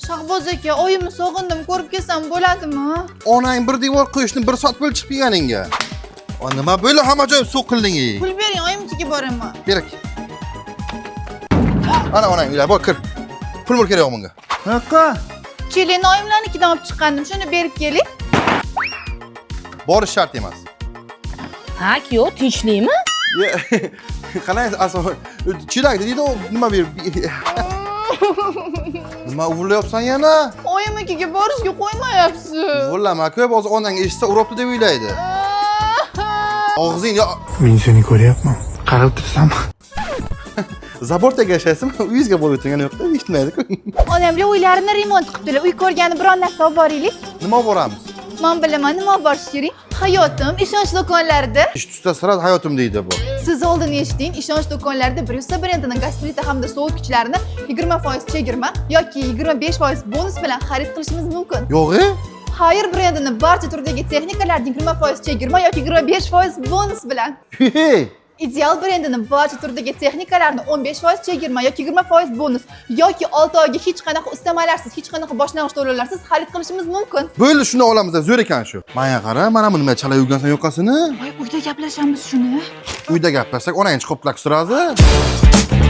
Shahboz aka, oyimni sog'indim, ko'rib kelsam bo'ladimi? Onang bir devor qo'yishni bir soat bo'ldi chiqib kelganingga. O, nima bo'ldi, hamma joyim suv qilding? Pul bering, oyimnikiga boraman. Berak. Ana onang uylar, bor, kir. Pul mul kerak yo'q bunga. Qayoqqa? Chelakni oyimlarnikidan olib chiqqandim, shuni berib keling. Borish shart emas. Ha, kuyov, tinchlikmi? Qalay, aso chelak deydi, u nima berib. Nima uvillayapsan yana? Oyimnikiga borishga qo'ymayapsiz. Uvillama ko'p, hozir onang eshitsa uribdi deb o'ylaydi. Og'zing yo Men seni ko'ryapman. Qarab tursam. Забор tagiga yashaysizmi? Uyingizga borib o'tirgan yo'qda, eshitmaydi-ku. Onamlar uylarini remont qilibdilar. Uy ko'rgani biron narsa olib boraylik. Nima olib boramiz? Men bilaman nima olib borish kerak. Hayotim ishonch do'konlarida. Ish tusta sira hayotim deydi bu. Siz oldin eshiting, ishonch do'konlarida Bryussa brendini gaz plita hamda sovutgichlarni 20% chegirma yoki 25% bonus bilan xarid qilishimiz mumkin. Yo'q, e? Haier brendini barcha turdagi texnikalarni 20% chegirma yoki 25% bonus bilan. Hey! Ideal brendini barcha turdagi texnikalarni 15% chegirma yoki 20% bonus yoki 6 oyga hech qanaqa ustamalarsiz, hech qanaqa boshlang'ich to'lovlarsiz xarid qilishimiz mumkin. Bo'ldi, shuni olamiz, zo'r ekan shu. Manga qara, mana bu nima chala yurgansan yoqasini? Voy, uyda gaplashamiz shuni. Uyda gaplashsak, onang chiqib sразу.